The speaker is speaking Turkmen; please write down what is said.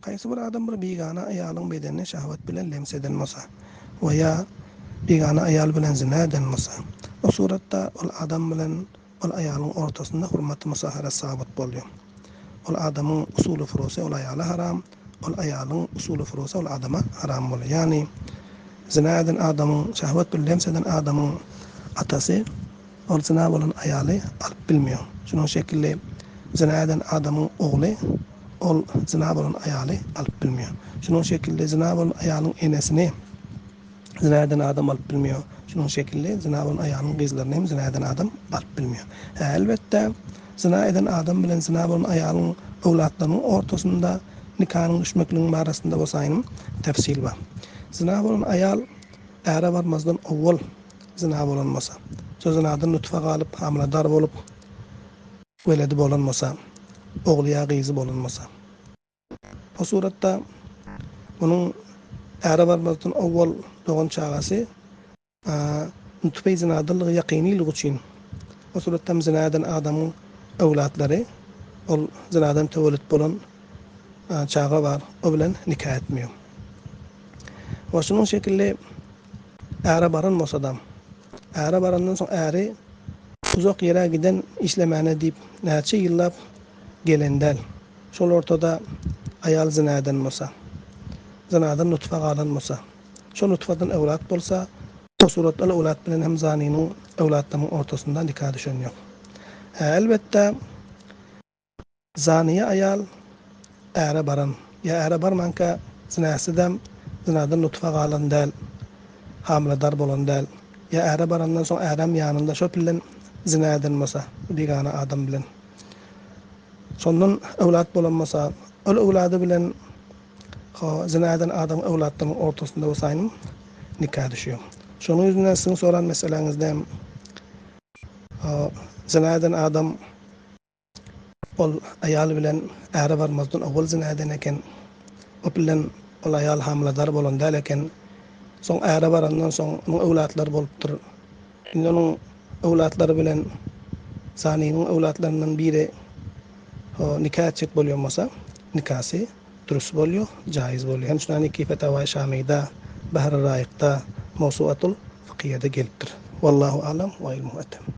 Haýsy bir adam bir bigana aýalyň bedenini şahwat bilen lems eden bolsa we ýa bigana aýal bilen zina eden bolsa, o suratda ol adam bilen ol aýalyň ortasynda hurmaty musahara sabyt bolýar. Ol adamyň usuly furusy ol aýala haram, ol aýalyň usuly furusy ol adama haram bolýar. Ýagny zina eden adamyň, şahwat bilen lems eden adamyň atasy Ol zyna bolan aýaly alyp bilmeýär. Şunuň şekilli zyna eden adamyň ogly ol zyna bolan aýaly alyp bilmeýär. Şunuň şekilli zyna bolan aýalyň enesini zyna eden adam alyp bilmeýär. Şunuň şekilli zyna bolan aýalyň gyzlaryny hem zyna eden adam alyp bilmeýär. Hä, elbetde, zyna eden adam bilen zyna bolan aýalyň öwlatlarynyň ortasynda nikanyň düşmekligiň barasynda bolsa aýnym tefsil bar. Zyna bolan aýal äre barmazdan owwal Zyna bolan bolsa. Şo zynadan nutfa galyp, hamyladar bolup, weledi bolan bolsa, ogly ýa gyzy bolan bolsa. O suratda onuň äre barmazdan owwal dogan çagasy nutfeý zynadylygy ýakynylygy üçin, o suratda hem zyna eden adamyň öwlatlary ol zynadan töwelet bolan çaga bar, o bilen nika etmeýär. We şunuň şekilli Äre baran bolsadam. Äre barandan soň äri uzak ýere giden işlemäne diýip näçe ýyllap gelen däl. Şol ortada aýal zyna eden bolsa. Zynadan nutfa galan bolsa. Şol nutfadan öwlat bolsa, o surat ol öwlat bilen hem zanynyň öwlatlarynyň ortasynda nika düşen ýok. Hä elbetde Zanyýa aýal äre baran ýa äre barmanka zynäsizem, zynadan nutfa galan däl, hamyladar bolan däl, ýa äre barandan soň ärem ýanynda şo bilen zyna eden bolsa, bigana adam bilen, şondan öwlat bolan bolsa, ol öwlady bilen ho zyna eden adamyň öwlatlarynyň ortasynda bolsaýnym nika düşýär. Şonuň ýüzünden siziň soran meseläňizde hem ho zyna eden adam Ol aýal bilen äre barmazdan owal zyna eden eken. O bilen ol aýal hamyladar bolan däl eken. Soň äre barandan soň onuň öwlatlary bolupdyr. Indi onuň öwlatlary bilen zanynyň öwlatlaryndan biri nika etjek bolýan bolsa, nikasy dürs bolýar, jaýyz bolýar. Hem şunaniki Fetawaý Şamyda, Bahry Raýykda, Mowsuatul Fykyýede gelipdir. Wallahu alam wa ilmuhu etem.